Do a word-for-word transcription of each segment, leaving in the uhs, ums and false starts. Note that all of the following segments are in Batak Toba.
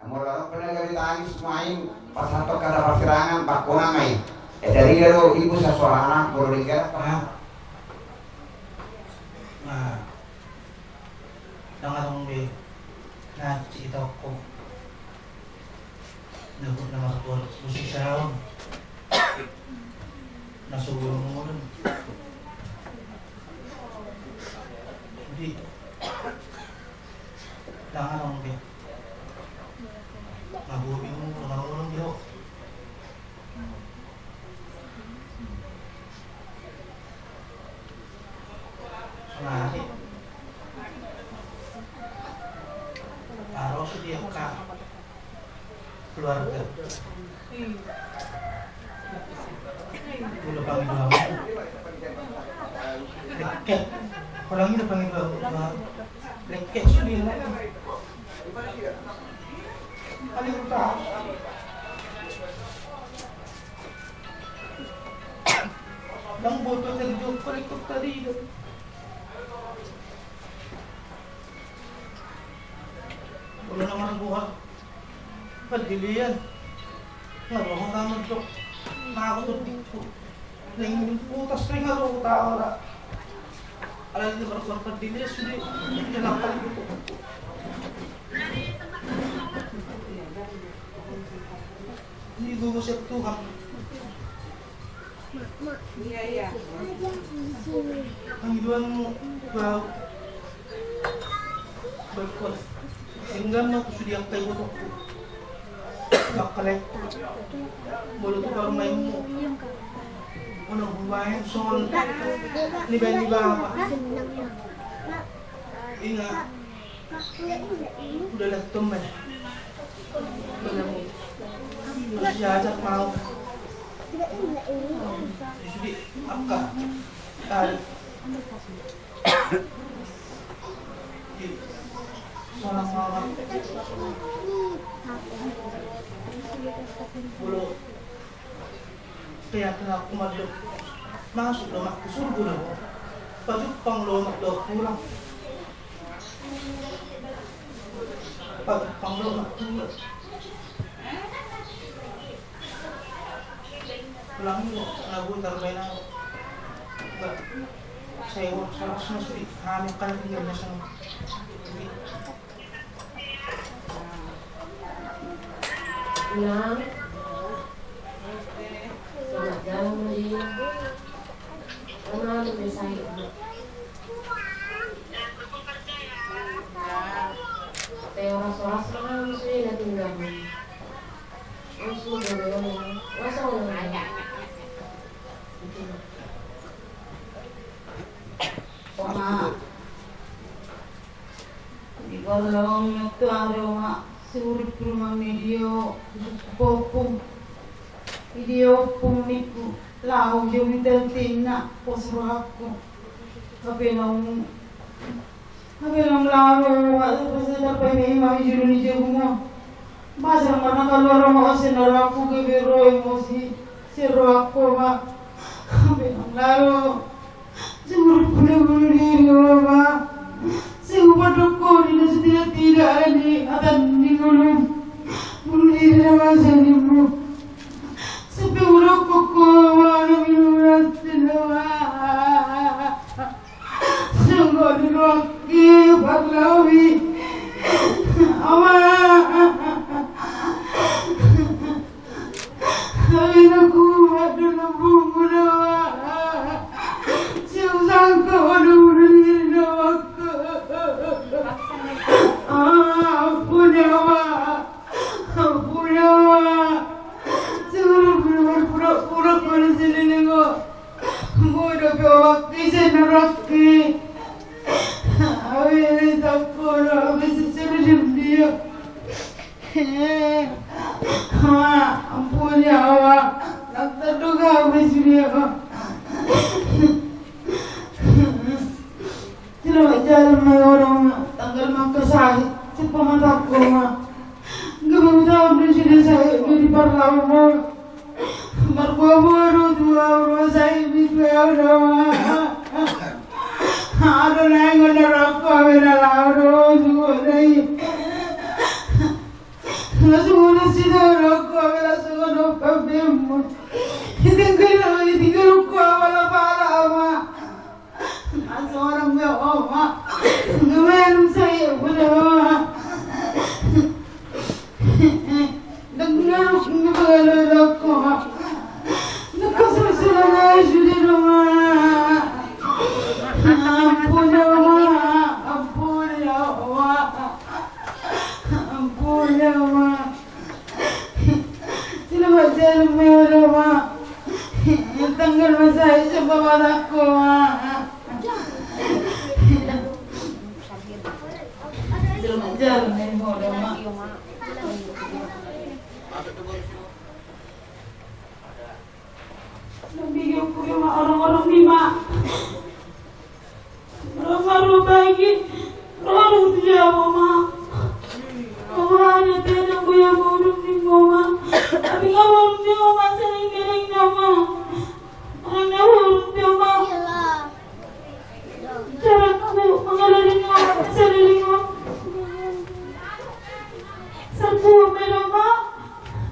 Molo adong pe na gabe tangis nuaeng, pasahathon hata parsirangan, bangkona ma i. E, dari dia do ibu sasuara anak, molo di garap, ah. Nah. Ndang adong be na citahonku. Na buat na marbuat musu saon. Na so bolon-bolon. Jadi, ndang adong be. Na bobi mu, na bolon-bolon dia. Sonari. Aros di angka keluarga. Udah pangidoan. Lekek. Orang ini pangidoan. Lekek sudah. Paling utama. Ndang boi terjun, paling utama tadi. Olo na marbuat. Pardilian. Nga roha taman tok. Nago tok dikku. Ning utas pe nga roha taman. Ala di marbuat pardilian sudah. Enak kali gitu. Ini gue gosip Tuhan. Iya, iya. Pangidoanmu bau. Berkuat. Denggan ma tu sudiak kai botokku. Bakal e. Molo tu parumaenmu. Ono hubaen songon. Nibaen ni bapa. Ingat. Udah lah, tumben. Masih ajak mau. Sudah, angka. Tarik. Salam mama. Belum. Keyakinan aku mandok masuk lomak ke surga lo. Pajumpang lomak do pulang. Pajumpang lomak pulang. Pulang lo, lagu terbaik lo. Saya wah salah semua sih. Kami kan tinggal di sana. Inang. Selamat jalan, Budi. Tenang, Budi, sayang. Te oras-oras ma, Budi, na tinggal. Terus lu dulu, ya. Masa lu nanya? Oma. Di parlaon ni tu ari, Oma, suri purman ni dio, khusus ku popung. Di dio pung niku, lau jo minta tinna, pos rohakku. Tapi nang, tapi nang lau, Oma, pasti dapat ini, Oma, juru ni jago mo. Masa marna kaluar, Oma, ose na rohakku gabe ro emosi. Si rohakku, Oma. Tapi nang lau. Sumur puna bunuh diri, Oma. Sumur dokon, ina setidak-tidak ada di atas di gunung. Bunuh diri nama senimu. Sampai udah koko, Oma, na minum racun, Oma. Sungguh di rohakku, parlawi. Oma. Amin aku, aduh, lambungku, Oma. Siusangka, aduh, bunuh diri, Oma. Ah, ampun, Oma. Ampun, Oma. Siapa pura-pura pada sini, Oma. Bodo pe, Oma, kisah neraka. Amin, takut, Oma, sisi dia. Oma, ampun ya, Oma. Dokter juga habis dia. Selamat jalan, Oma, ya, Oma. Tanggal mangkasahit. Cepat mataku, Oma. Enggak mau tahu dia sudah sahit di parlawan, Oma. Marboa-boa do tu au, ro sai bitu au do. Ado nai ngona rako awe na lao do tu nai. Langsung udah sini orang kau langsung udah pembimbing. Tinggal tinggal kau malah parah ama. Langsung orang dia oma. Gimana saya punya oma. Dengar aku. Nakasusulan aja di rumah. Ampun ya Allah, ampun ya Allah, ampun ya Allah. Selamat jalan ya Allah. Tanggal masa itu bawa aku. Selamat jalan ya Allah. Nabigi aku ya ma orang-orang ni ma. Orang baru bagi orang dia ma. Orang ada tenang gue ya orang ni ma. Tapi nggak orang dia ma sering kering nama. Orang dia orang dia ma. Cara aku mengalami ma sering ma. Serbu merah ma.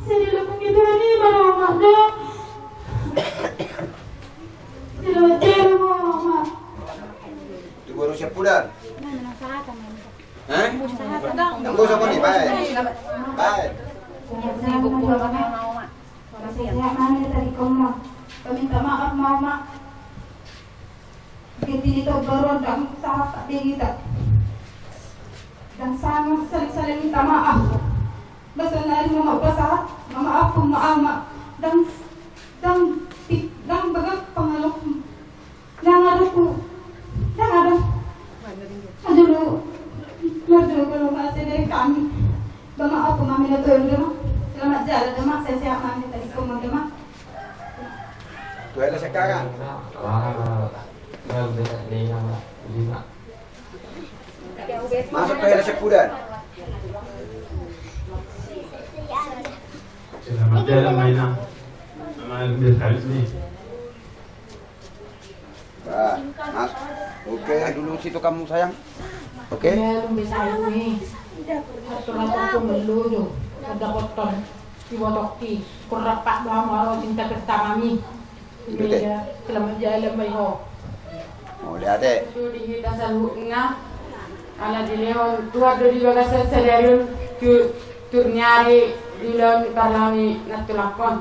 Sini lo begitu ni baru ma. Itu baru siap pulang. Hah? Tunggu sama ni, baik. Baik. Paminta maaf ma oma. Gentini to baru ndang sahat tak digita. Ndang sama saling-saling minta maaf. Basa nari mama basa, mama apa ma ama. Ndang, ndang, ndang bagak pangalok. Ndang ada ku, ndang ada. Aduh lu, aduh kalau masih dari kami. Bama apa mami na tuh dema. Selamat jalan dema, saya sehat mami tadi kau mau dema. Tuh ada sekarang. Masuk ke daerah Sepudan. Selamat jalan, Maina. Sama lebih halus nih. Bah, Mas. Oke, dulu situ kamu, sayang. Oke. Iya, lu bisa ini. Atur-atur tuh meluju. Ada kotor. Di botok ki. Kurang pak doang, walau cinta pertama nih. Selamat jalan, Bai, ho. Mauliate. Di hita saluhutna, ala dilehon Tuhan do di bagasan sadari on, tu, turniari di ulaon ni parlami na tulangkon.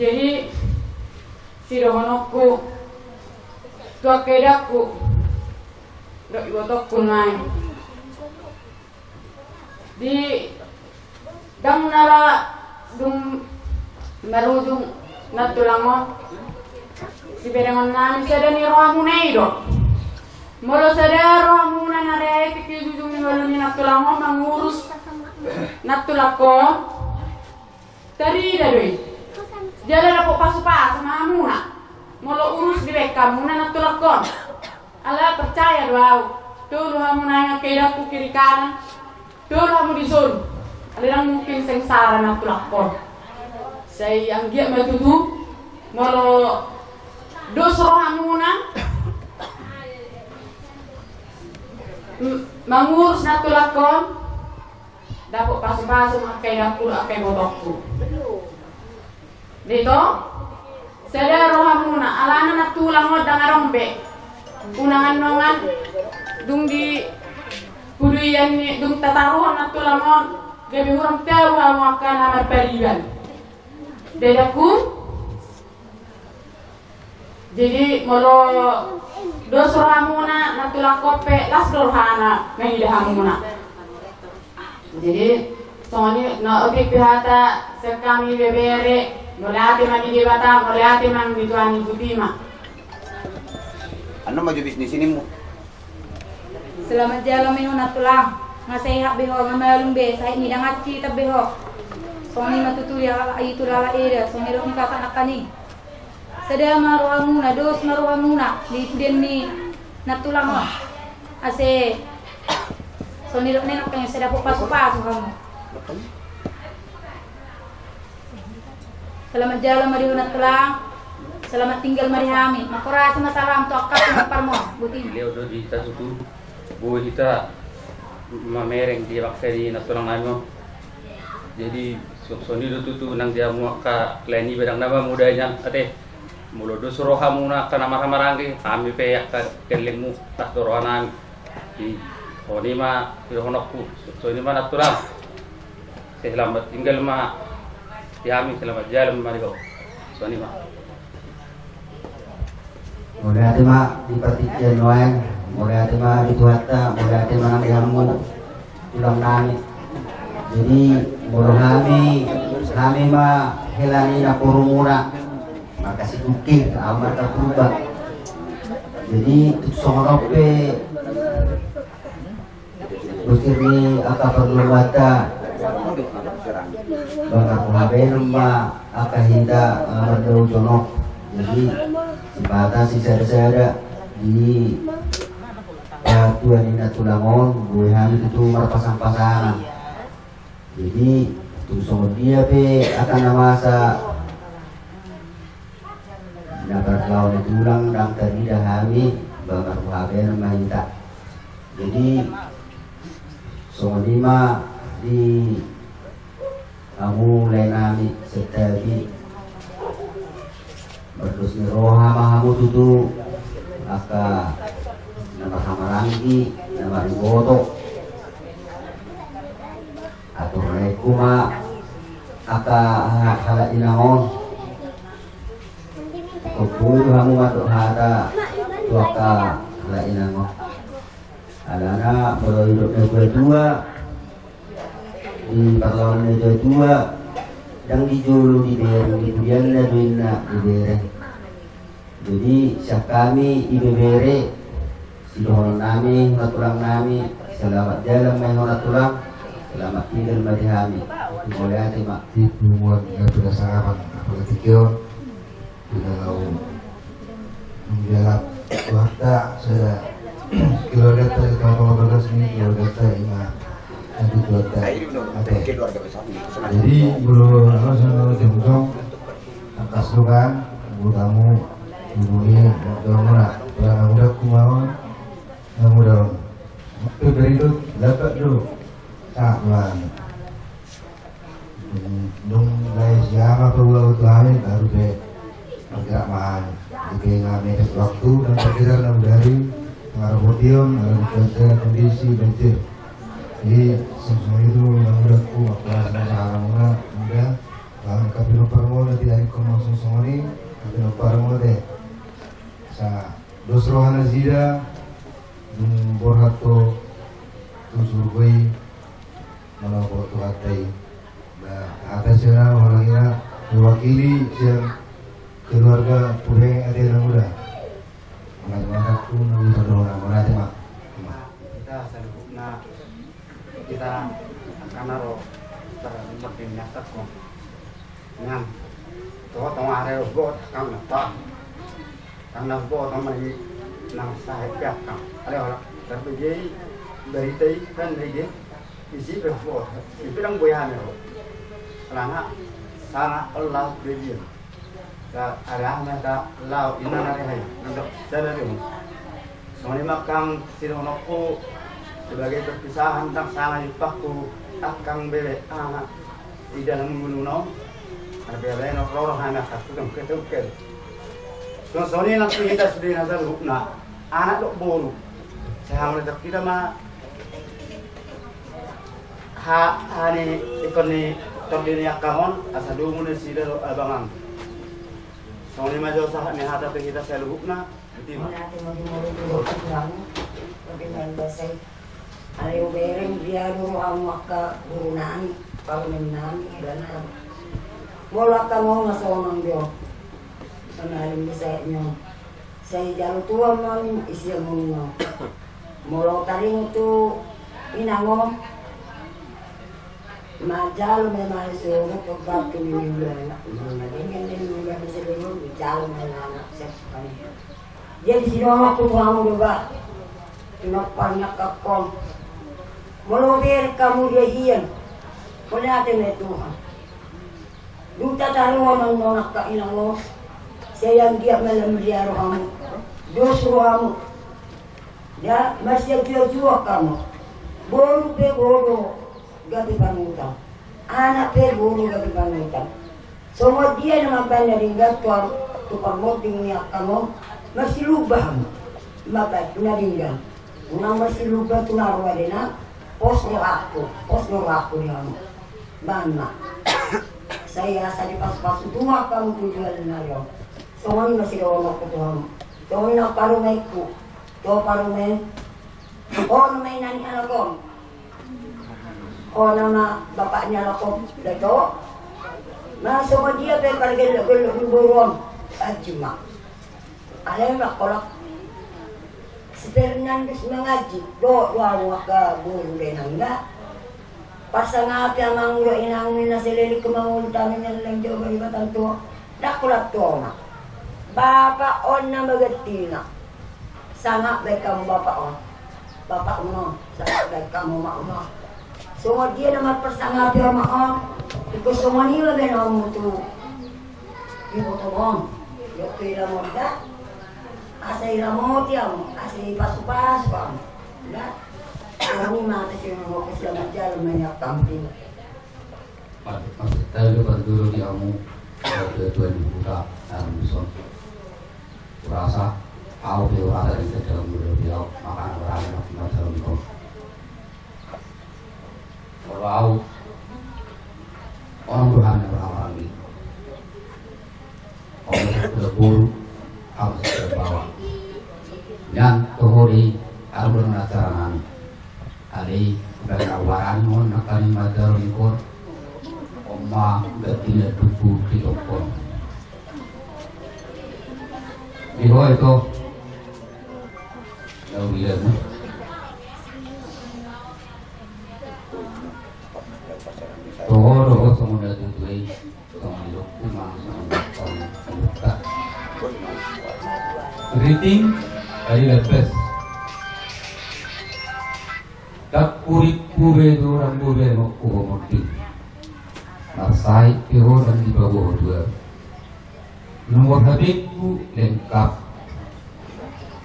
Jadi, sidohononku, tu angka edangku, dohot ibotongku nai. Di ndang nala dung marujung na tulang on. Siberengon nami sada ni rohamuna i do. Molo sada rohamuna na reai tingki jujung ni ngolu ni na tulang on mangurus na tulangkon. Tarida do i. Jala dapot pasupasu ma hamuna. Molo urus dibaen hamuna na tulangkon. Ala percaya do au. Tolu hamu na angka edangku kiri kanan. Tolu hamu dison. Ala ndang mungkin sengsara na tulangkon. Sai anggiat ma tutu. Molo dos rohamuna. M-, mangurus na tulangkon. Dapot pasupasu ma angka edangku, angka ibotongku. Dito, sada rohamuna, alana na tulang on ndang adong be. Unang annon dung di puduian ni, dung tataruhon na tulang on, gabe hurang tabo hamu angka na marpariban. Edangku, Jadi molo dos rohamuna na tulangkon pe las do rohana mangida hamuna. Jadi songon i na otik pe hata sian hami bebere, mauliate ma di Debata, mauliate ma di Tuhan i, tuti ma. Anu maju bisnis inimu. Selamat jalan ma ho na tulang. Nga sehat be ho, nga malum be, sahit ni ndang hansit be ho. Songon i ma tutu di halak i tu halak eda, songon i dohot ni kakak nangkaning. Sada ma rohamuna, dos ma rohamuna di pudian ni na tulang on. Ase songon i dohot ni nangkaning, ase dapot pasupasu hamu. Selamat jalan ma di ho na tulang. Selamat tinggal ma di hami. Mangkorasi ma salam tu angka na parmon. Boti ma. Leo do di hita tutu. Boi hita mamereng di bangsa ni na tulang nami on. Jadi, so-, songon i do tutu nang di hamu angka lae niba, ndang na mamuda nian ate. Molo dos rohamuna angka na marhahamaranggi, hami pe angka gellengmu, tah do rohanami. Jadi, songon i ma sidohononku, songon i ma nantulang. Selamat tinggal ma di hami, selamat jalan ma di ho. Songon i ma. Mauliate ma di partingkian nuaeng, mauliate ma di Tuhanta, mauliate ma nang di hamu tulang nami. Jadi, molo hami, hami ma hela ni namborumuna, marga Situkir, ahu marga Purba. Jadi, tung songon on pe bosir ni angka parluhuanta, ba marhabaenon ma angka hita, eh, mardao jonok. Jadi, sipata sisada-sada di, eh, tua ni nantulang on, boi hami tutu marpasang-pasangan. Jadi, tung songon dia pe angka na masa na parlao ni tulang, ndang tarida hami, ba marhabaenon ma hita. Jadi, songon i ma di hamu lae nami, santabi. Mardos ni roha ma hamu tutu, angka na marhahamaranggi, na mariboto. Atur laengku ma angka halak inang on. Tung boi do hamu mandok hata tu angka halak inang on. Alana molo didok na tua-tua, di parlawan na tua-tua, ndang di jolo dibereng, di pudianna do inna dibereng. Jadi, sian hami ibebere, sidohonon nami, hona tulang nami, selamat jalan ma i hona tulang, selamat tinggal ma di hami. Mauliate ma. Di punguan na pinasangapan, apalagi tingki on, di dalam menggalak warta, saya keluarga tadi, kalau bagas ini, keluarga tadi, ingat, nanti keluarga. Oke. Jadi, belum, apa, sama jongjong, Tangkas do kan, boru tamu, ibu ni, boru tamu na, boru na muda kumaon, na muda on. Waktu dari itu, dapat do. Tak, Tuhan. Dung mulai siapa pe ulang tu kami, baru pe bergerak mahal. Jadi, kami waktu dan pikiran na dari, pengarah botion, ada di kondisi, bentir. Jadi, sesuai itu, na muda ku, apa, sama-sama muda, muda. Lalu, angka pinompar muna di ari on ma songon i, angka pinompar muna te. Asa dos roha nasida, dung borhat tu surgo i, manopot Tuhanta i. Ba, hata sian ahu, hata na mewakili sian keluarga Purba ate na muda. Mauliate ma, mauliate ma. Hita saluhutna, hita angka na ro, tar merdeng nyata ko. Nang, toho, toho, are ro, bot, kang na ta. Kang na bot, kang mani, nang sahe pe kang. Ale, ora, tar bege, berita i, kan bege, isi pe bot. Ipe nang boya ne ro. Alana, sana Allah bege. Ka arahna ta lao inna na rehai, nandok sada rehon. Songon i ma kang sidohononku sebagai perpisahan tang sanga jumpangku angkang bebe anak i dalam ngoluna on. Ada bebe no roro hana katutung ketukel. Songon i nang hita sude na saluhutna anak dohot boru. Sai hamu na tarpita ma Ha, ha ni, ingkon ni tondi ni angkang on, asa domu nasida do abangan. Songon i ma jo sahat ni hata tu hita saluhutna, botima. Mauliate ma di hamu, mauliate ma di hamu, pangkinan basai. Are hubereng dia do rohamu angka guru nami, parumaen nami, iba nami. Molo angkang on na sonang do. Sonang bisa nyo. Sai jalo Tuhan ma i sian muna. Molo taringot tu inang on, manjalo memang suruh tempat tu minggu anak. Minggu anak, minggu anak, minggu anak, jalo memang anak siap. Jadi sidohononku tu hamu do ba, pinompar ni angkang on. Molo bereng hamu dia hian, mauliate ma i Tuhan. Dung tataruhon annon angka inang on, sai anggiat ma lam dia rohamu, dos rohamu. Ya, marsianjuanjuan hamu. Boru pe boru, gabe panutang. Anak pe boru gabe panutan. Songon dia nama baen na denggan tu, tu parmonding ni angka on, marsilumba hamu. Mambaen na denggan. Unang marsilumba tu na roa dena, pos rohangku, pos rohangku di hamu. Baen ma. Sai asa dipasupasu Tuhan hamu tu joloan ni ari on. Songon i ma sidohononku tu hamu. Songon i na parumaenku. Tu parumaen. On ma inang ni anak on. On ma bapak ni anak on. Dato. Masuk dia pe pargello-gello ni boru on. Aji ma. Alai ma kolak. Si Fernandus mangaji. Do, do, angka boru denangga. Pasangapi amangmu dohot inangmu na saleleng tu mangolu tano ni leleng Jawa Barat, Batam tu. Ndang holan tu oma. Bapak on na magantina. Sangap baen hamu bapak on. Bapak on, sangap baen hamu oma on. Songon dia na marpasangapi oma on. Ingkon songon i ma baen hamu tu ibotom on. Dohot tu iramonta. Asa iramoti hamu, asa ipasupasu hamu. Nda? Songon i ma, asa selamat jalan ma nian hamu. Maksud saya itu betul di hamu, eh, ketua di buka, hamu son. Kurasa, au pe urasa di dalam dulu dia, makana berani macam itu. Molo au, orang Tuhan yang orang-orang ini. Orang yang sudah buruk, harus sudah bawa. Yang kehori, harus dengan acara nami. Alai, baen na barani on, na kami madaro ni kon. Oma, gantina tubuh di tokon. Di ho itu. Lalu dia, no? Toho, toho, songon na tutu i, songon na tutu i, songon na tutu i. Riting, ari lepes. Takkuripu be tu rambu be mokku ho monding. Marsahit pe ho dan dipaboa ho tu ahu. Nomor H P-ku lengkap.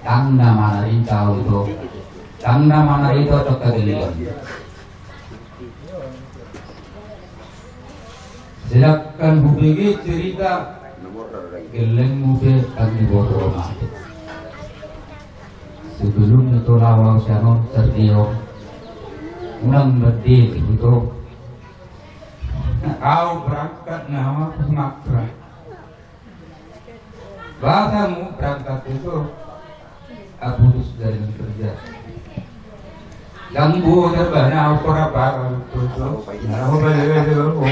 Ndang na manarita au ito. Ndang na manarita au tu angka gelleng. Sedangkan hubege cerita gellengmu pe ndang diboto mate. Sebelum ito laho au sian on, Sergio, unang mandele ito. Au berangkat nama ke Sumatera. Bahasamu berangkat itu, ah, putus dari kerja. Yang buat apa? Nah, apa, apa, apa, apa, apa. Nah, apa, apa, apa, apa.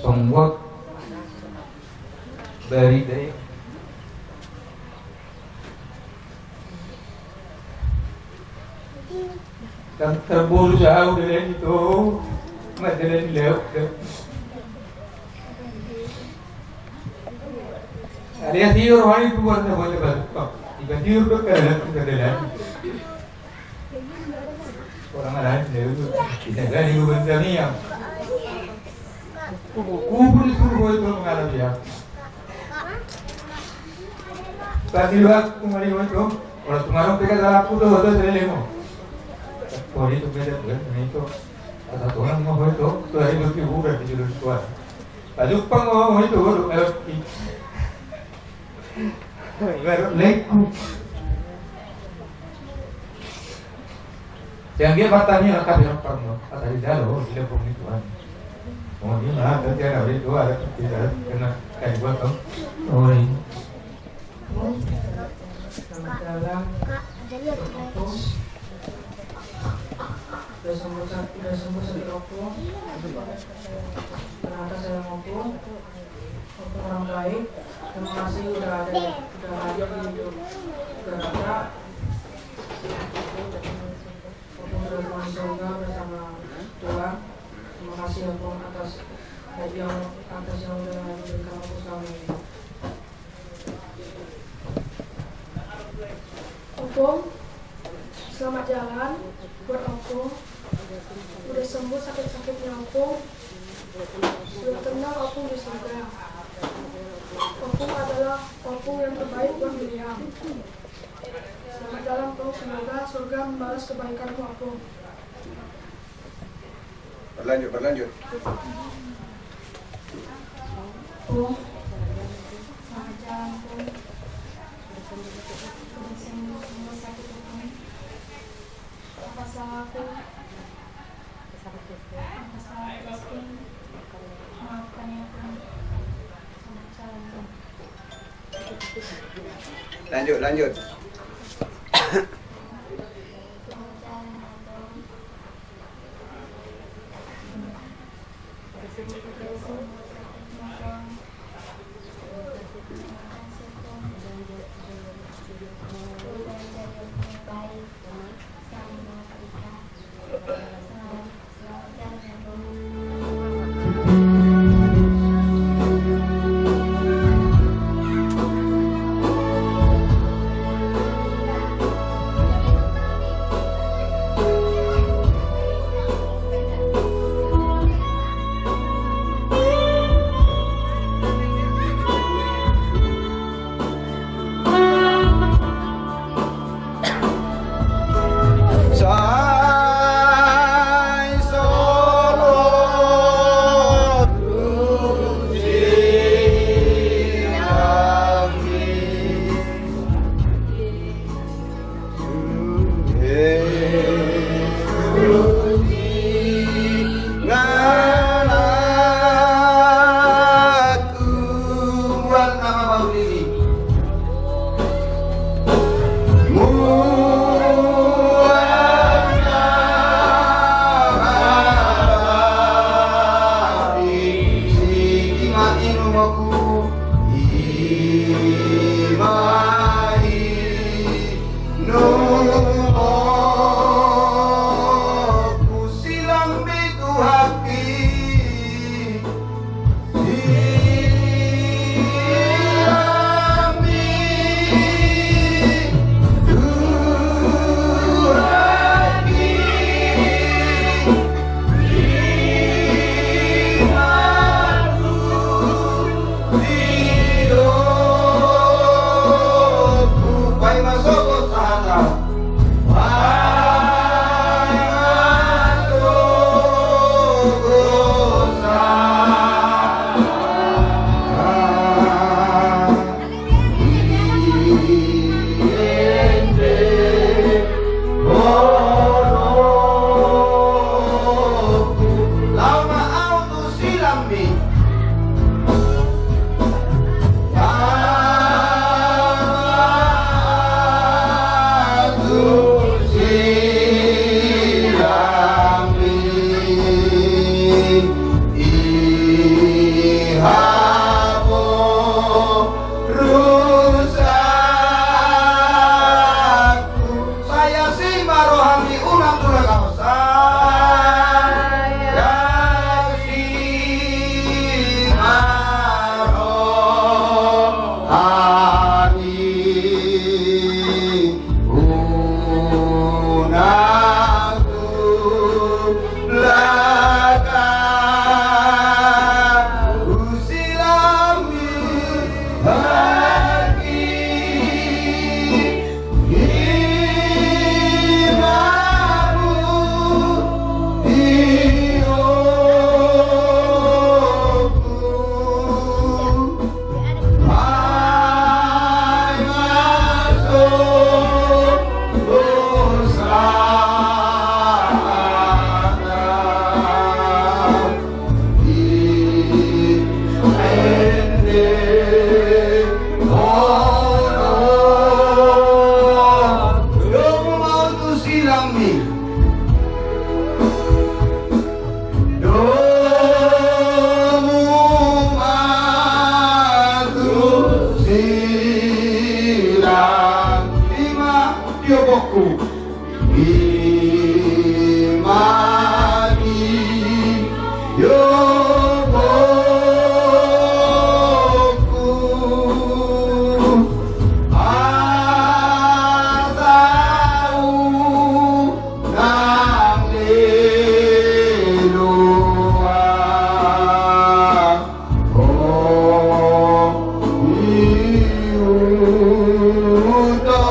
Songgot. Bari deh. Kan terbolus au dalan ito. Mat dalan lewat. Ada yang tiur hari itu buat apa, buat apa? Tiba tiur tuh ke dalam, ke dalam. Orang lain dia itu tidak ada di Lubang Tamiang. Kubur itu gua itu mengalami ya. Tadi waktu kemarin itu, orang kemarin kita dalam kutu itu selelemo. Kau itu beda bukan itu. Kata orang mau itu, itu hari itu udah di jurus kuat. Tadi pang mau itu, baru lewat. Leku. Sian dia bertanya, kata yang pernah, kata di dalam, oh, di lempung itu kan. Oh, dia mah, ada dia ada itu, ada tidak kena kayu buat tuh. Oh, ini. Selamat jalan. Uda sembuh sakit, uda sembuh sakit ompung. Ternyata saya ompung. Ompung orang baik. Terima kasih udah ada, udah hadir di Jakarta. Ompung sudah masuk surga bersama Tuhan. Terima kasih ompung atas, yang, atas yang udah diberikan ompung selama ini. Ompung, selamat jalan buat ompung. Udah sembuh sakit-sakitnya ompung. Sudah tenang ompung di surga. Ompung adalah ompung yang terbaik buat Miriam. Selamat jalan, Pong. Semoga surga membalas kebaikanmu, Pong. Berlanjut, berlanjut. Pong. Selamat jalan, Pong. Udah sembuh semua sakit, Pong. Apa salahku? Apa salahku, Pong? Maafkan ya, Pong. Selamat jalan, Pong. Lanjut, lanjut. Saya si ma rohami unang tulang au saya si ma rohami unang tulang au silami haki. Ima di obokku. Ima di obokku. Asa unang leluang. Oh, iu do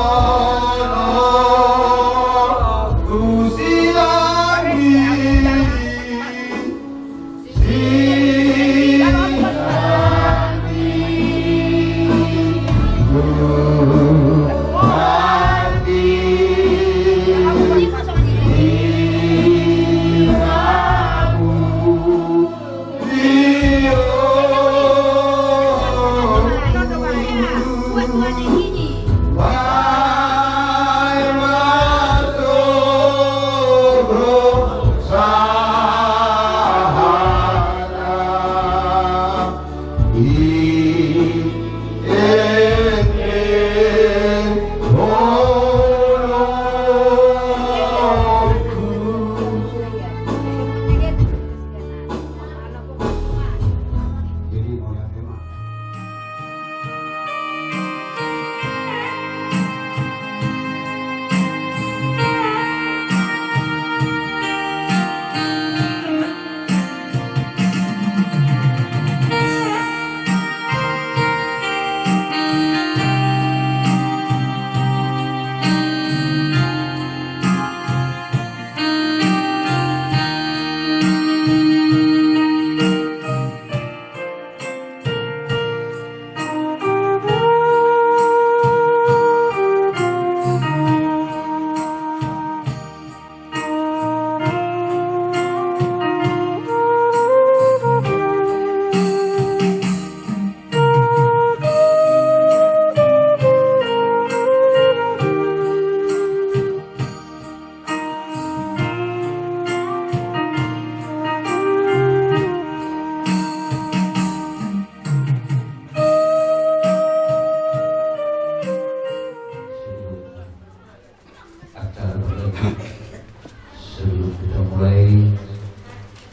Sebelum kita mulai,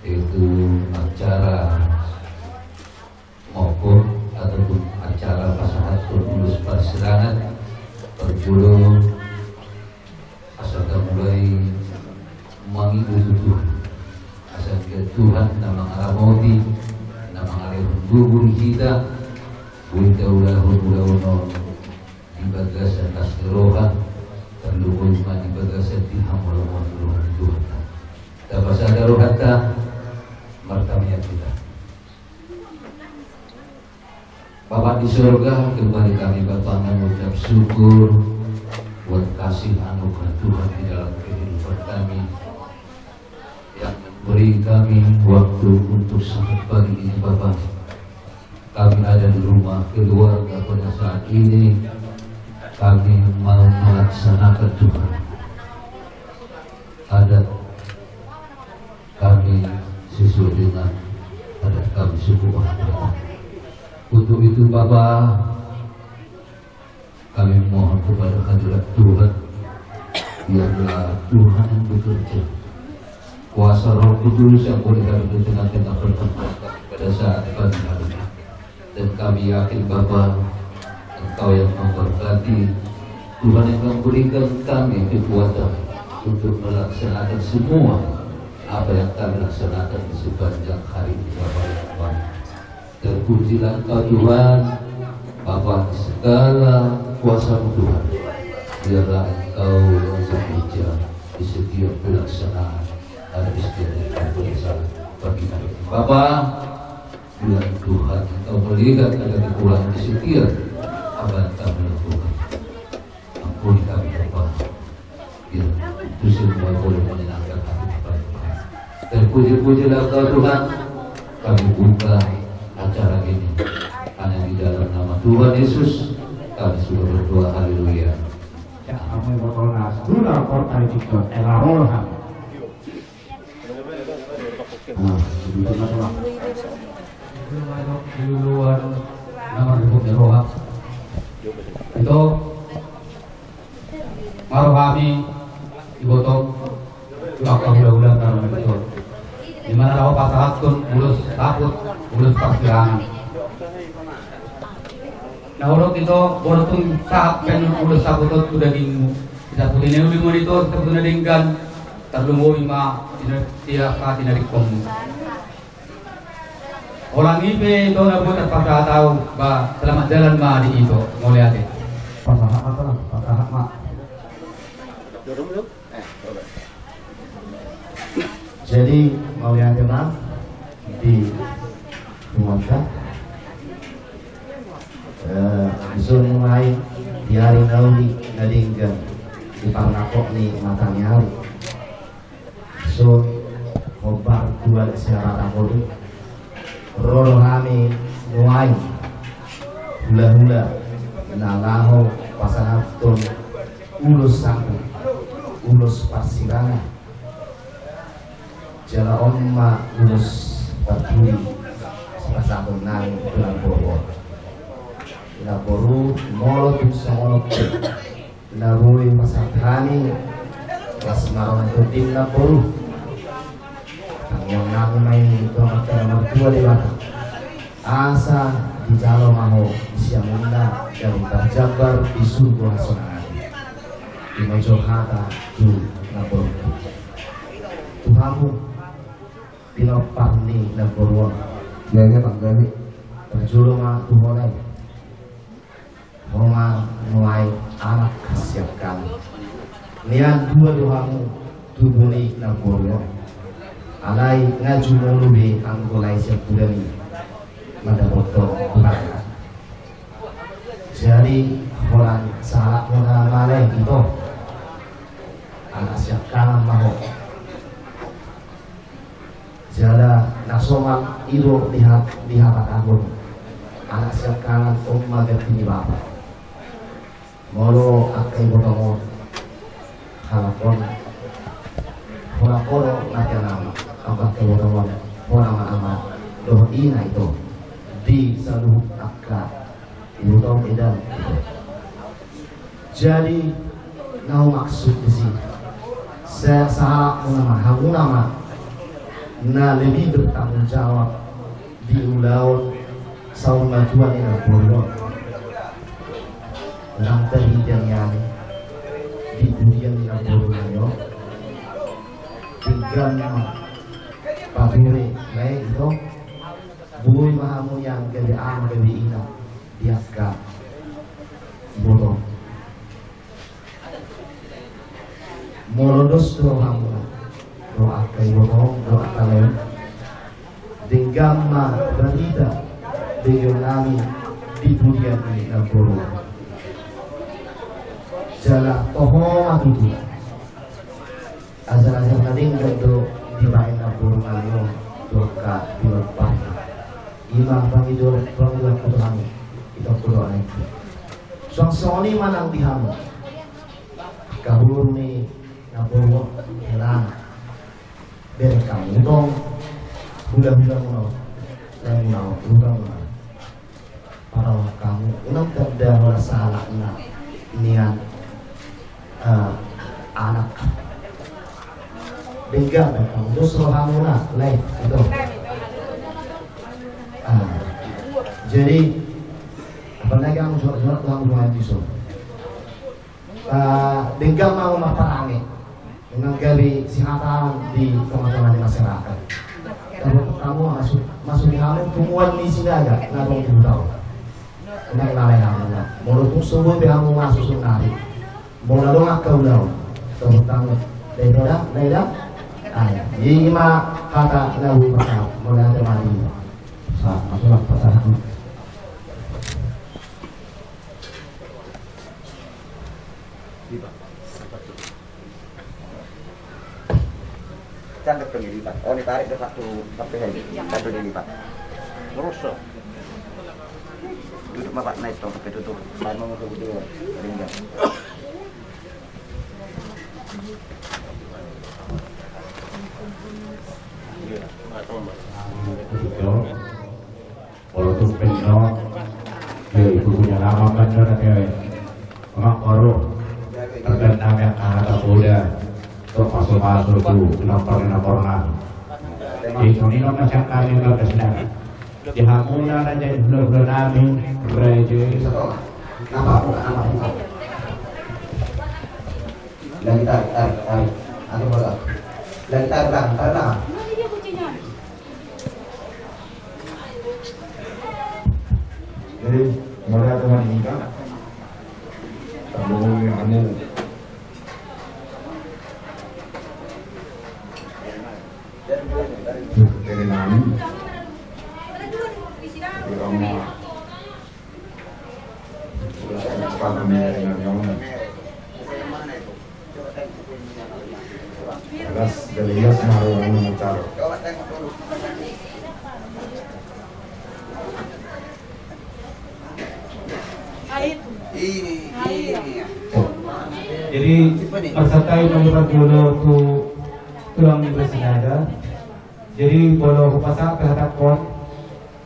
yaitu acara moko ataupun acara pasahathon ulos parsirangan, parjolo asa ta mulai mangido tu Tuhan. Asa anggiat Tuhan na mangaramoti, na mangalehon gogo di hita, boi taulahon ulaon on di bagasan las ni roha, tarlumobi ma di bagasan di hamu ulaon ni roha ni Tuhan. Tapasada rohanta, martamiang hita. Bapa di sorga, kembali kami Bapa mengucap syukur buat kasih anugerah Tuhan di dalam kehidupan kami, yang memberi kami waktu untuk saat pagi ini Bapa. Kami ada di rumah keluarga pada saat ini, kami mau melaksanakan Tuhan adat kami sesuai dengan adat kami suku Batak. Untuk itu Bapa, kami mohon kepada hadirat Tuhan, biarlah Tuhan yang bekerja. Kuasa Roh Kudus yang boleh hadir di tengah-tengah pertemuan kami pada saat pagi hari ini. Dan kami yakin Bapa, Engkau yang memberkati, Tuhan yang memberikan kami kekuatan untuk melaksanakan semua apa yang kami laksanakan di sepanjang hari ini Bapa yang baik. Terpujilah Engkau Tuhan, Bapa di segala kuasa Tuhan. Biarlah Engkau yang bekerja di setiap pelaksanaan adat istiadat pada saat pagi hari ini. Bapa, biar Tuhan Engkau melihat ada kekurangan di setiap apa yang kami lakukan. Ampuni kami Bapa. Ya, itu semua boleh menyenangkan hati Bapa. Terpuji-pujilah Engkau Tuhan. Kami buka acara ini hanya di dalam nama Tuhan Yesus. Kami sudah berdoa. Haleluya. Ya, kami berdoa. Sudah berdoa itu. Elarohan. Nah, begitu, Mas. Di uluan nama ribut di roha. Ito, ma rohami diboto, tu angka hulahula na ro di ito. Di mana laho pasahathon ulos saput, ulos parsirangan. Na hudok ito, boru tung sahat pe ulos saput on tu dagingmu. Disaputi na uli ma on ito, disaputi na denggan, tarlumobi ma di na, di angka tinadingkonmu. Holan i pe ito na boi tarpasahat ahu, ba, selamat jalan ma di ito, mauliate. Pasahat ma, pasahat ma. Jadi, mauliate ma di rumah. Eh, dison mulai di ari na uli na denggan di parnapok ni mataniari. Dison hombar tu ari siarat angkodo. Ro do hami nuaeng hulahula na laho pasahathon ulos saput, ulos parsirangan. Jala on ma ulos parpudi sipasahaton nami tu namboru on. Namboru, molo tung songon on pe na boi pasahat hami, las ma roha ni tondim namboru. Tangiang nami ma i tu Amanta na martua Debata, asa dijalo ma ho di siamunna gabe parjambar di surgo hasonangan i. I ma jolo hata tu namboru, tu hamu pinompar ni namboru on. Gabe panggabe. Parjolo ma tu hona i. Ho ma nuaeng anak hasiangkangan. Nian dua do hamu tubu ni namboru on. Alai nga jumolo be anggo lae sian pudam i mandapothon Tuhan. Jadi holan sahalak hona ma lae ito. Anak siangkangan ma ho. Jala na somal i do di ha-, di habatahon. Anak siangkangan on ma ganti ni bapa. Molo angka ibotong on, halak on, holan ho do na tiang ama. Angka ibotong on, hona ma ama dohot ina ito di saluhut angka Ibotong, eda. Jadi na humaksud disi, Sa-, sahalakmuna ma, hamuna ma na lebih bertanggung jawab di ulaon saur matua ni namboru on. Ndang tarida nian di pudian ni namboru nami on. Denggan ma pature lae, ito. Boi ma hamu nian gabe ama gabe ina di angka iboto. Molo dos do rohamuna dohot angka iboto, dohot angka lae, denggan ma barita begeonnami di pudian ni namboru. Jala toho ma tutu. Ajar-ajar na denggan do dibaen namboru nami on tu angka pinomparna. Ima pangido, pangidoanku tu hamu, ito, kudo aek. Suang songon i ma nang di hamu, angka boru ni namboru on, hela na. Bereng hamu tong hula-hulamuna on, laemuna on, luhutmuna on. Parrohahon hamu, unang tanda holan sahalakna nian, eh, anak. Denggan ma hamu, dos rohamuna lae, ito. Ah, jadi, apalagi hamu jo-, jo-, hamu jo-, jo-, Ah, denggan ma hamu marparange. Unang gabe sihataon di tonga-tonga ni masyarakat. Taboto hamu, masu-, masuhi hamu punguan ni Sinaga na adong di huta on. Unang lalai hamu na. Molo tung so boi pe hamu masusu nari, molo adong angka ulaon, taboto hamu. Dai to da, dai da. Ai, i ma hata na boi marsahat, molo hata mati. Sa, masulah pasahat. Lipat. Canda pe lipat. Oh, ni tarik do satu sampai hari. Satu dilipat. Terus so. Duduk ma, Pak, naik tong sampai tutup. Main mau ke video. Ringgan. Molo tung pe on, yo, ibu punya lama kan, dona kewe. Emang koru, tergantung yang kata udah, tuh pasu-pasu tuh, lapor, lapor nami. Di sini lo masih kami nggak kesana. Di hamuna na jadi hula-hula nami, raja. Kenapa aku anak itu? Lagi tarik, tarik, tarik. Anu bola. Lagi tarik, tarik, tarik. Jadi, mauliate ma di hita. Tanggung ni anu. Jadi, nami. Jadi, Roma. Terus, apa namanya, yang, yang Alas, jadi hias ma hamu na mancar. Jadi, marsantabi ma hita jolo tu tulang ni Sinaga. Jadi, molo hupasahat pe hatangkon,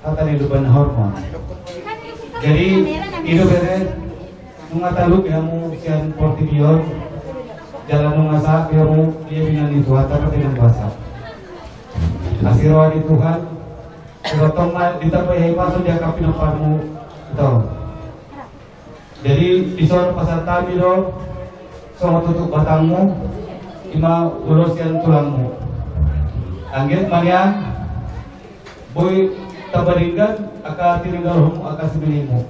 hata ni Tuhan hormat. Jadi, i do bere, nunga talup be hamu sian portibi on, jala nunga sahat be hamu di ibana ni Tuhanta partinanggasa. Asi roha ni Tuhan, sirotong ma ditambai hahipason di angka pinomparmu, ito. Jadi, dison pasahat hami do songon tutup batangmu, i ma ulos sian tulangmu. Anggiat ma nian boi tamba denggan angka tininggalhonmu, angka simanjujungmu.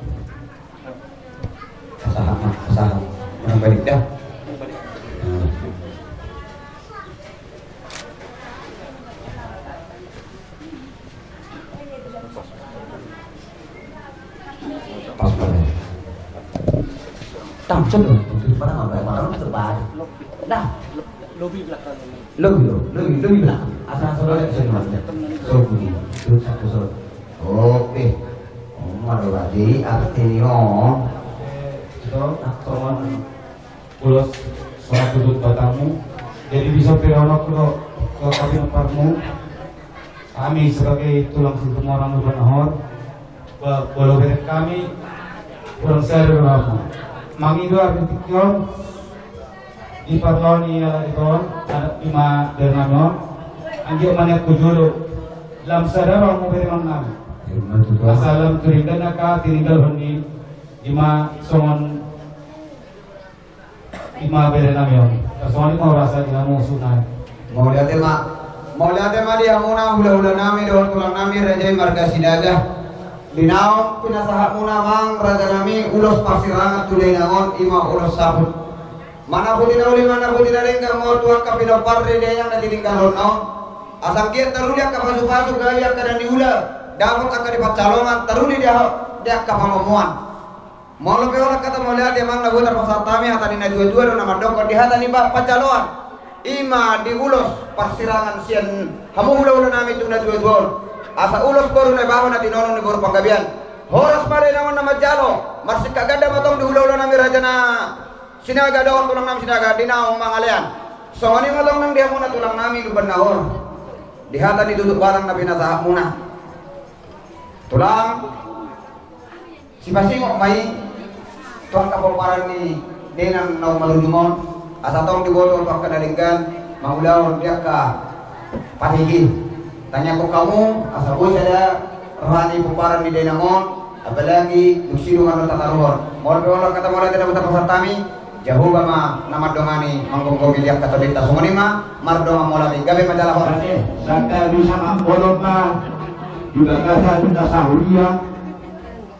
Pasahat, pasahat. Yang baik, ya. Pas banget. Tangcel loh, itu pada nggak banyak orang terbalik. Nah, lebih belakang. Lebih loh, lebih, lebih belakang. Asal-asal aja bisa dimaksudnya. So, bunyi. Terus satu so. Oke. Om ado lagi arti ni om. Itu, nah, teman. Ulos songon tutup batangmu. Jadi bisa pe dohonon do tu angka pinomparmu, hami sebagai tulang Situmorang Lumban Nahor, ba-, molo bereng hami hurang sada do roha. Mangido arti tingki on, Di parlaon ni halak i, on adat i ma bere nami on. Anggiat ma nian hujolo. Lam sada roham bere nami. Asa lam tu denggan angka tininggalhon ni, i ma songon i ma bere nami on. Songon i ma hurasa di hamu suhut nami. Mauliate ma. Mauliate ma di hamuna hulahula nami dohot tulang nami raja i marga Sinaga. Di naung pinasahat muna amang raja nami ulos parsirangan tu dainang on, i ma ulos saput. Manaputi na uli, manaputi na denggan ma tu angka pinompar ni dainang na tininggalhon na on. Asa anggiat taruli angka pasupasu, gabe angka na niula, dapot angka di pansalongan, taruli di angka pamomuan. Molo pe holan hata mauliate amang, na boi tarpasahat hami hata ni natuatua do na mandokkon di hata ni panjaloan. I ma di ulos parsirangan sian hamu hulahula nami tu natuatua on. Asa ulos boru Naibaho na tinono ni boru Panggabean. Horas ma dainang on na manjalo, marsingkat ganda ma tong di hulahula nami raja na Sinaga dohot tulang nami Sinaga di naung mangalean. Songon i ma tong nang di hamuna tulang nami Lumban Nahor. Di hata ni tutup batang na pinasahat muna. Tulang, sipasingot ma i tu angka pomparan ni dainang naung marujung on, asa tong diboto tu angka na denggan mangulahon di angka parigi. Tangiangkon hamu asa boi sada roha ni pomparan ni dainang on, apalagi dung sidung annon tataruhon. Molo pe holan hata mauliate na boi tarpasahat hami, Jahowa ma na mandongani manggomgomi di angka tondinta. Songon i ma, mardongan mauliate, gabe ma jala horas. Oke, sangkap bisa mangkolok ma di bagasan na sahuria.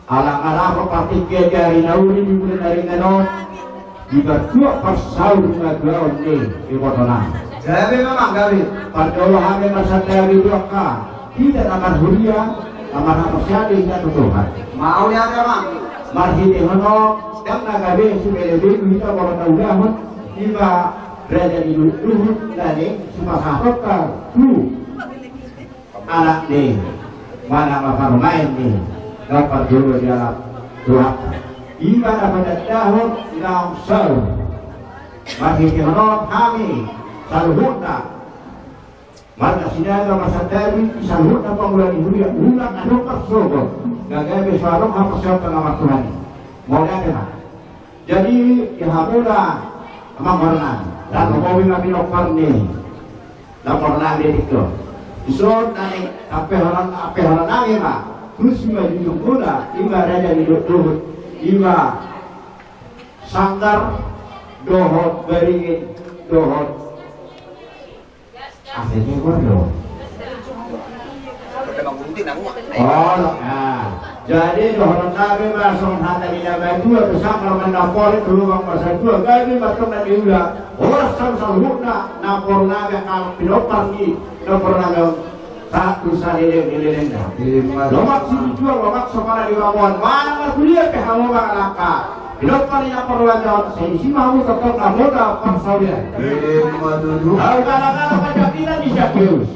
Ala ngarap partingkian di ari na uli di bulan na ringan on, di partuat parsaur ni hatuaon ni ibotonami. Gabe ma amang, gabe. Parjolo hami marsantabi tu angka hita na marhuria, na marhaporseaon di hita tu Tuhan. Mauliate amang. Marhitehon on, ndang na gabe sibelebegu hita molo taulahon, i ma raja ni luhut na naeng sipasahatonta tu anak ni, manang ma parumaen ni, na parjolo dialap Tuhan. I ma na patandahon naung saur. Marhitehon on hami saluhutna marga Sinaga marsantabi di saluhutna pangula ni huria, unang adong parsogot, gabe so adong haporseaonta na martuhan i. Mauliate ma. Jadi di hamuna amang borunami, na robi ma pinompar ni na borunami di tiktok. Dison nai ampe holan, ampe holan nami ma, khusus ma di jujungmuna, i ma raja ni luhut, i ma Sanggar dohot Baringin dohot Asa i pe gor do. Oh, nah. Jadi dohonon nami ma songon hata ni na matua tu sangkar manapori tu lubang marsatua, gabe ma tong na niula. Horas saluhutna na boru nami, angka pinompar ni na boru nami on. Satu saleleng ni lelengna. Lomak silinjuang, lomak sopanan di bamoan, manang markuliah pe hamu mangalangka. Pinompar ni na parluajon, sai disi ma hamu tongtong na modal parsaulian. Ima tutu. Au galagala panjambitan ni Sakeus.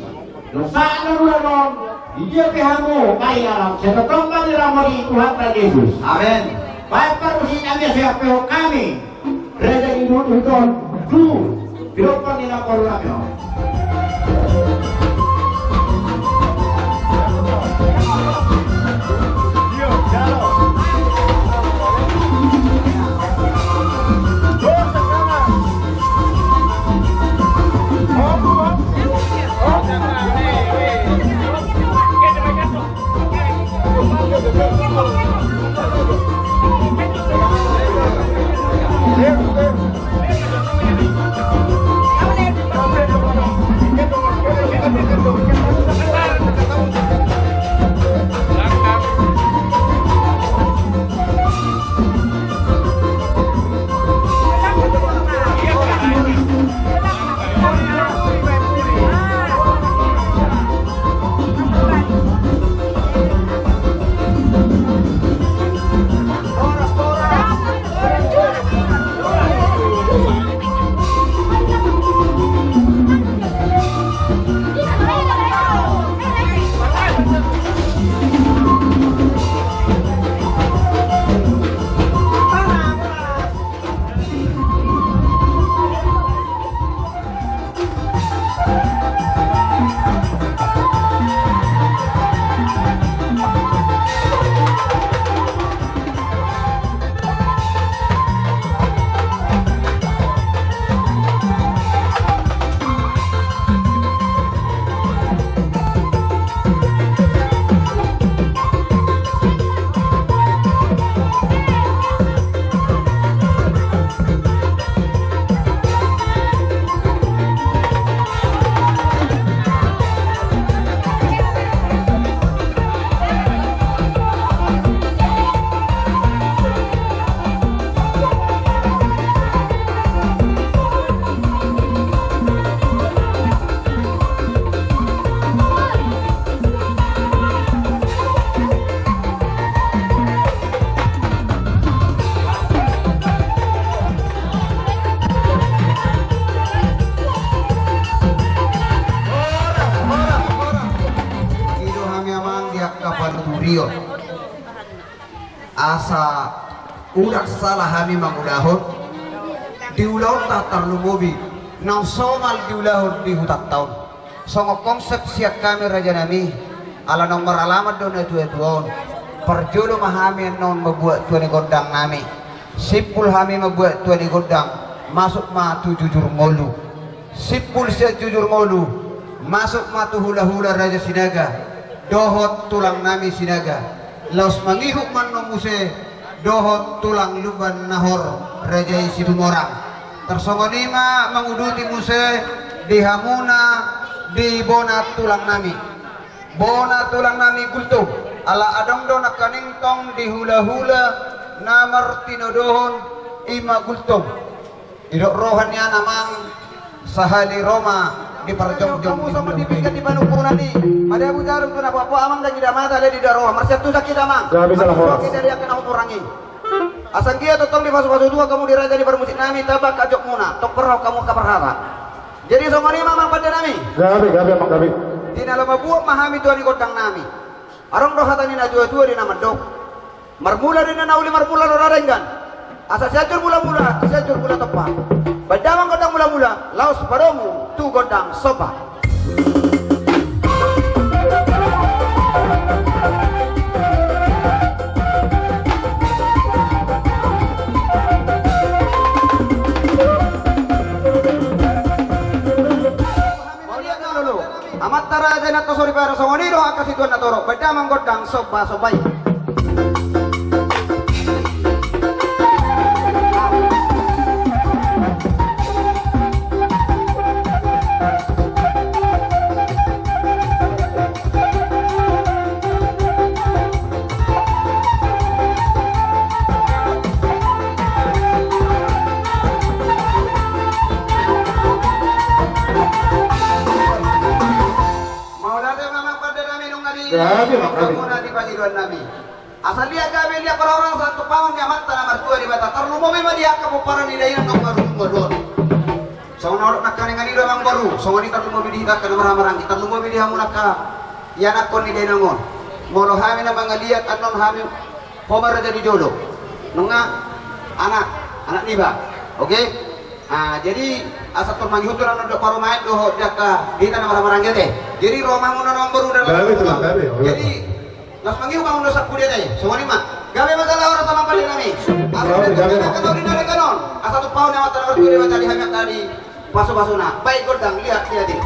Dung sahat na ro on, di dia pe hamu, kai alam, sai tongtong ma diramoti Tuhanta Jesus. Amen. Baen parmusik nami, sai hampehon hami. Raja ni luhut on, tu pinompar ni na boru nami on. Asa unang sala hami mangulahon di ulaonta tarlumobi naung somal diulahon di hutanta on. Songon konsep sian hami rajanami, ala naung maralaman do natuatua on, parjolo ma hami annon mambuat tua ni gondangnami. Simpul hami mambuat tua ni gondang, masuk ma tu jujur ngolu. Simpul sian jujur ngolu, masuk ma tu hulahula Raja Sinaga dohot tulangnami Sinaga. Laos mangihut ma annon muse dohot tulang Lumban Nahor, Raja i Situmorang. Tarsongon i ma manguduti muse di hamuna di bona tulangnami. Bona tulangnami Gultom, ala adong do nangkaning tong di hulahula na martinodohon i ma Gultom. Didok roha nian amang, sahali ro ma di parjongjong. Hamu songon di pinggan di panungkunan i, madabu jarum tu na poa-poa amang, ndang ida mata, ndang ida roha, marsiantusan hita amang. Gabe sala horas. Marsiantusan hita di angka na humurang i. Asa anggiat tongtong dipasupasu Tuhan hamu di raja ni parmusiknami, tamba angka jokmuna, tong parrohahon hamu angka parhata. Jadi songon i ma amang pandenami. Gabe, gabe amang, gabe. Di na laho mambuat ma hami tua ni gondangnami. Adong do hata ni natuatua di na mandok. Marmula do inna na uli, marmula do na denggan. Asa Sianjur Mulamula, Sianjur Mula Tompa. Baen damang gondang mulamula, laos padomu tu gondang somba. Mauliate ma, lolo. Amanta raja i na tosori, baen songon i do angka situan na torop. Baen damang gondang somba-somba i. Mauliate ma amang pandenami, nunga di, gabe ma, gabe, nunga di pangidoannami. Asa liat gabe, liat parhorasan, tumpahon ni Amanta na martua Debata, tarlumobi ma di angka pomparan ni dainang na marungkol on. Songon na hudok nangkaning i do amang boru, songon i tarlumobi di hita angka na marhahamaranggi, tarlumobi di hamu angka ianakhon ni dainang on. Molo hami na mangaliat annon hami pomparan raja di jolo. Nunga anak, anak niba. Oke? Ah, jadi asa tor mangihuthon annon dok parumaen dohot di angka di hita na marhahamaranggi ate. Jadi ro ma hamu annon amang boru dalam. Gabe, gabe, gabe. Jadi laos mangihut ma hamu dohot sampulu dia ate. Songon i ma. Gabe ma sala horas amang pandenami. Asa gabe, gabe, gabe. Asa tumpahon ni Amanta na martua Debata di hami angka di pasupasuna. Baen gondang, liat, liat i.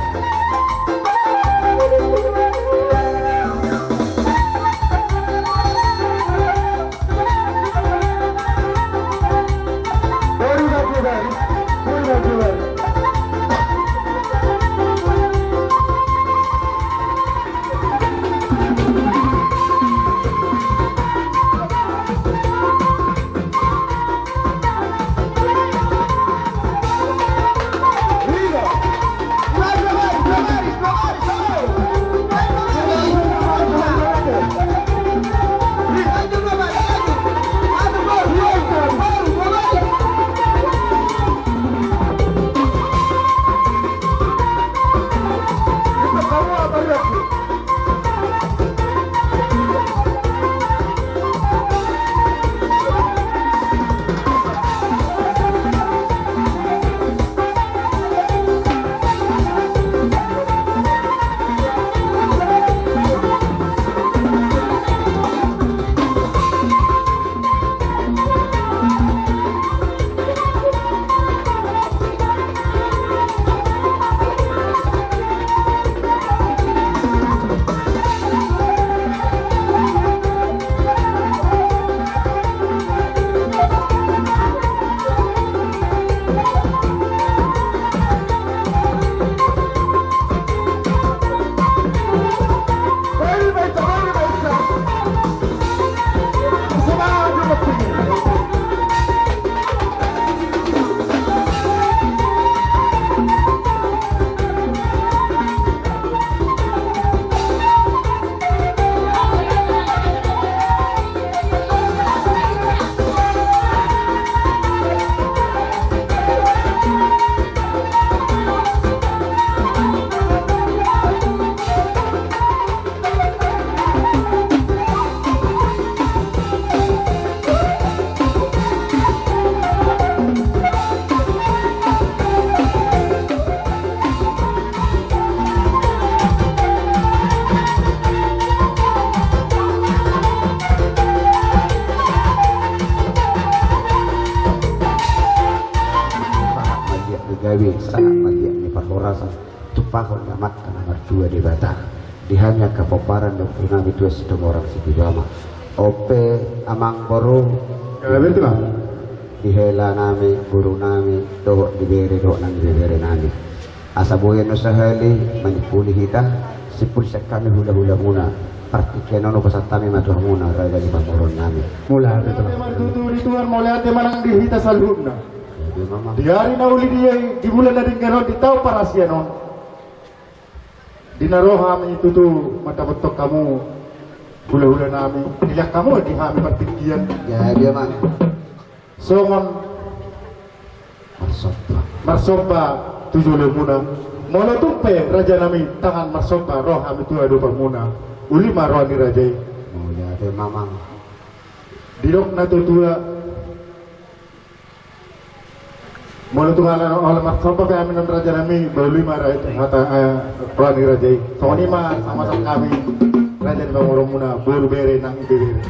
Di gabe sahat ma giot ni parhorasan, tumpahon ni Amanta na martua Debata. Di hami angka pomparan ni ompunami Tuan Situmorang Sitinjomara. On pe amang boru, gabe tu ma. Di helanami, borunami, dohot di bere, dohot nang di beberenami. Asa boi annon sahali manimpuli hita, simpul sian hami hulahulamuna. Partingkian on hupasahat hami ma tu hamuna raja ni pamoruonnami. Mauliate ma tutu di Tuhan, mauliate ma nang di hita saluhutna. Di ari na uli di, di bulan na denggan on, di taon parasian on, di na ro hami tutu mandapothon hamu hulahulanami, dilehon hamu di hami partingkian. Jadi amang, songon marsomba, marsomba tu jolomuna. Molo tung pe rajanami tangan marsomba, ro hami tu adopanmuna. Uli ma roha ni raja i. Mauliate ma amang. Didok na tuatua, molo tung ala, ala marsomba pe hami annon rajanami, ba uli ma ra-, hata, eh, roha ni raja i. Songon i ma, sama-sama hami raja ni pamoruonmuna, boru, bere nang ibebere.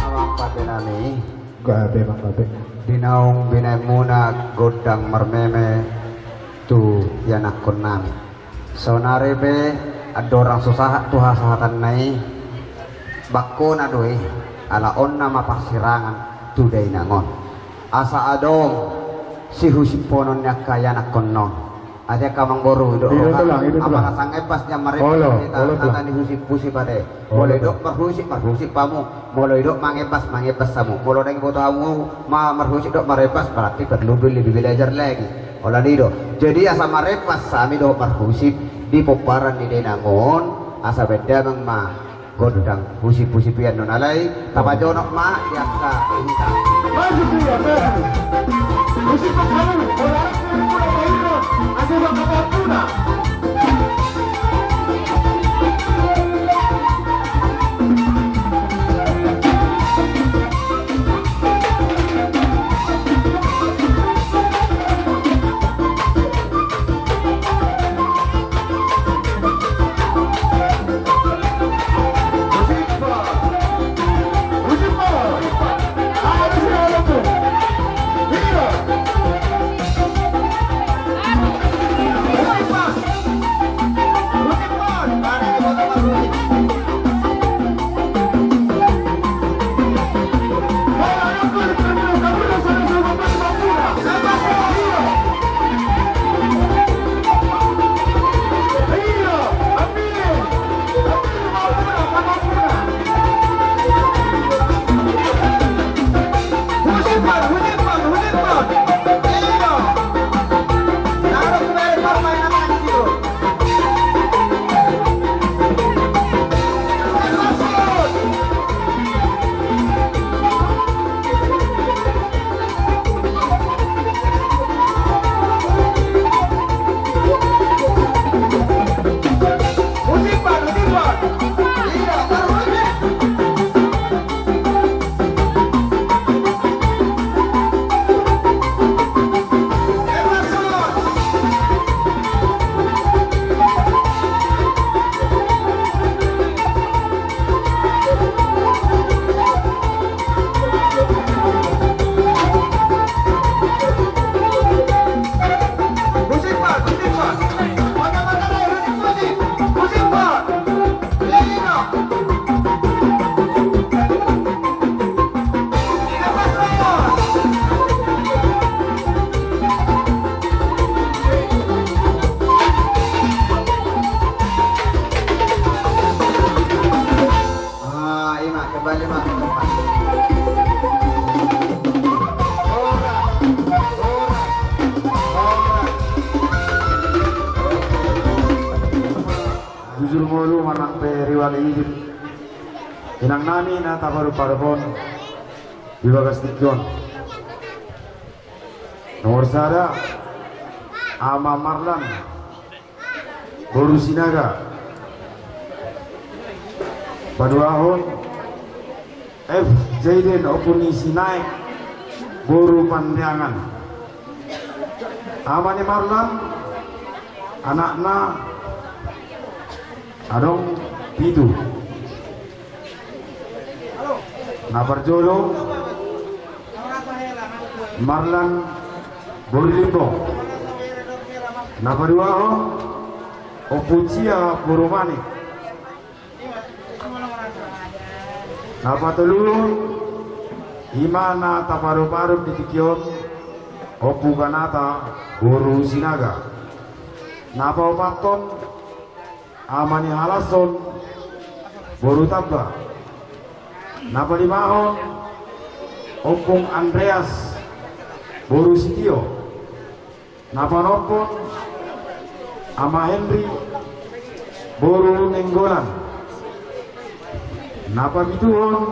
Amang pande nami. Gabe, Amang, gabe. Di naung binaenmuna gondang marmeme tu ianakkonnami. Saonari pe andorang so sahat tu hasahatanna i, bangkona do i, ala on nama parsirangan tu dainang on. Asa adong sihusimponon ni angka ianakkon on. Ate angka amangboru, didok roha, tulang, didok tulang. Apala sanggepas nian marepas. Olo, olo, tulang. Hata ni husip-husip ate. Olo, tulang. Molo didok marhusip, marhusip hamu. Molo didok mangepas, mangepas hamu. Molo ndang diboto hamu ma-, marhusip dohot marepas, berarti perlu be-, lebih belajar lagi. Olo, i do. Jadi asa marepas hami dohot marhusip di pomparan ni dainang on, asa baen damang ma gondang husip-husip i annon, alai tapajonok ma di angka hita. Maju dia, maju. Husip hamu, bola anak ni muna pairna, asa bangka pampuna. Ah, ima, kembali, Mak. Horas, horas, horas. Jujur ngolu manang pe riwal i, inang nami na taparup-parup on di bagas tingki on. Nomor sada, Ama Marlan, boru Sinaga. Paduahon, F Zaiden, ompu ni Sinaek, boru Pandeangan. Ama ni Marlan, anakna adong pitu. Na parjolo, Marlan boru Limbong. Na paduahon, Ompu Cia boru Manik. Na patoluhon, ima na taparup-arup di tingki on, Ompu Ganata boru Sinaga. Na paopathon, Ama ni Halashon boru Tamba. Na palimahon, Ompung Andreas boru Sitio. Na panophon, Ama Henry boru Nainggolan. Na papituhon,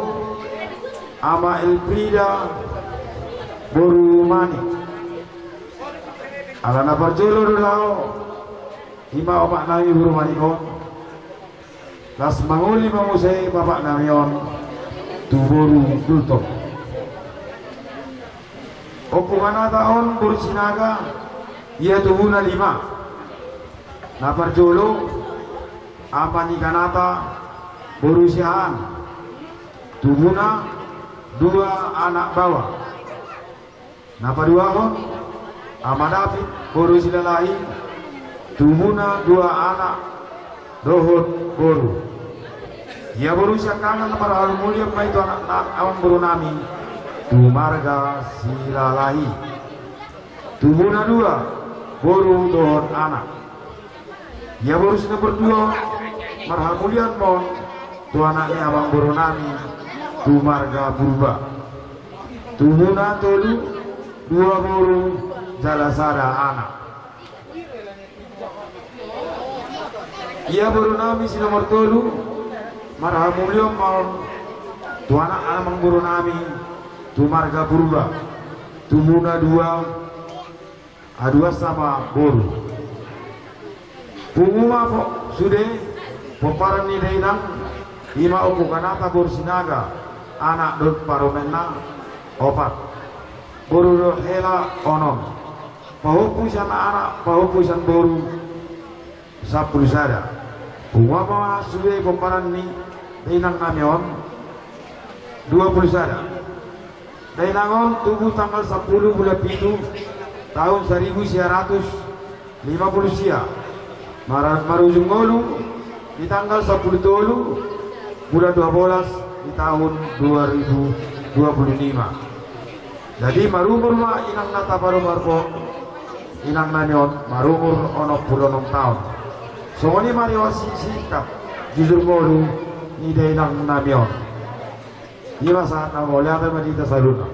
Ama Elfrida boru Manik. Ala na parjolo do laho, ima omak nami boru Manik on. Las mangoli ma muse bapak nami on tu boru Gultom. Ompu Ganata on boru Sinaga, ia tubuna lima. Na parjolo, Ama ni Ganata boru Siahaan, tubuna dua anak baoa. Na paduahon, Ama David boru Silalahi, tubuna dua anak dohot boru. Ia boru siangkangan na marhalumulian ma i tu anak na-, amangboru nami, tu marga Silalahi. Tubuna dua, Boru dohot anak. Ia boru si nomor dua, marhamulian ma on tu anak ni amangboru nami, tu marga Purba. Tubuna tolu, dua boru, jala sada anak. Ia boru nami si nomor tolu, marhamulian ma on tu anak amangboru nami, tu marga Purba. Tubuna dua, dua sama boru. Pungu ma sude pomparan ni dainang, i ma Ompu Ganata boru Sinaga, anak dohot parumaenna opat. Boru dohot hela onom. Pahompu sian anak, pahompu sian boru, sampulu sada. Pungu ma sude pomparan ni dainang nami on, dua pulu sada. Dainang on tubu tanggal sampulu bulan pitu, taon saribu sia ratus lima pulu sia. Mar-, marujung ngolu di tanggal sampulu tolu bulan dua bolas di taon dua ribu dua pulu lima. Jadi marumur ma inang na taparumur on, inang nami on marumur onom pulu onom taon. Songon i ma riwayat singkat jujur ngolu ni dainang nami on. I ma sahat na mauliate ma di hita saluhutna.